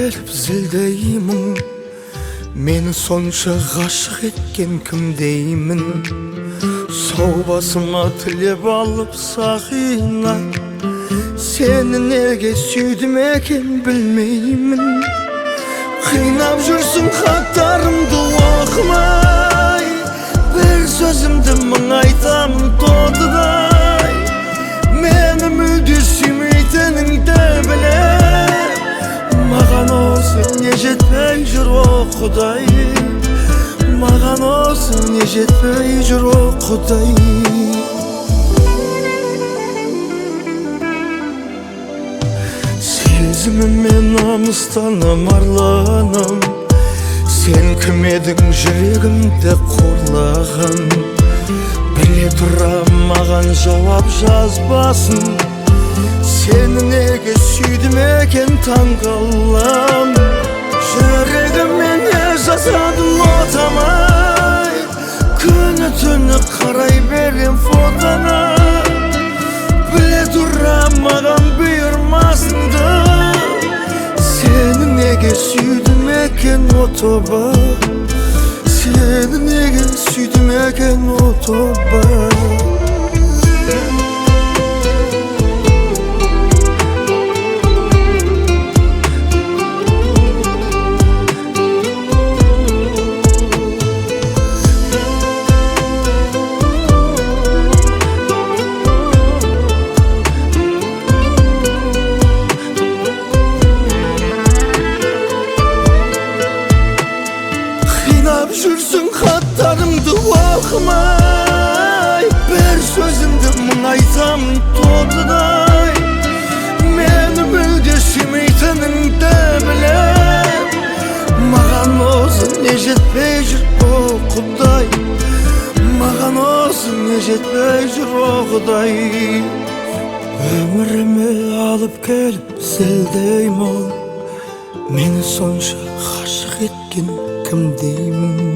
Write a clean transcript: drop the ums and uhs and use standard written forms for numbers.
келіп зілдей мұң. Мені сонша ғашық еткен кім деймін. Сау басыма тілеп алып сақина, сені неге сүйдім екен білмеймін. Қинап жүрсің хаттарымды оқымай, бір сөзімді мың айтамын тотыдай. Мені мүлде сүймейтініңді білем, маған осы не жетпей жүр, о Құдай. Маған осы не жетпей жүр, о Құдай. Сезіміме намыстанам, арланам. Сен кім едің жүрегімді қорлаған? Біле тұра маған жауап жазбасын. Сені неге сүйдім екен таңғалам. Жүрегіме не жасадым отамай, күні түні қарай берем фотоңа. Біле тұра маған бұйырмасынды, сені неге сүйдім екен, о тоба. Сені неге сүйдім екен, о тоба. Қинап жүрсің хаттарымды оқымай, бір сөзімді мың айтамын тотыдай. Мені мүлде сүймейтініңді білем, маған осы не жетпей жүр, о Құдай. Маған осы не жетпей жүр, о Құдай. Өміріме алып келіп зілдей мұң, мені сонша ғашық еткен кім деймін.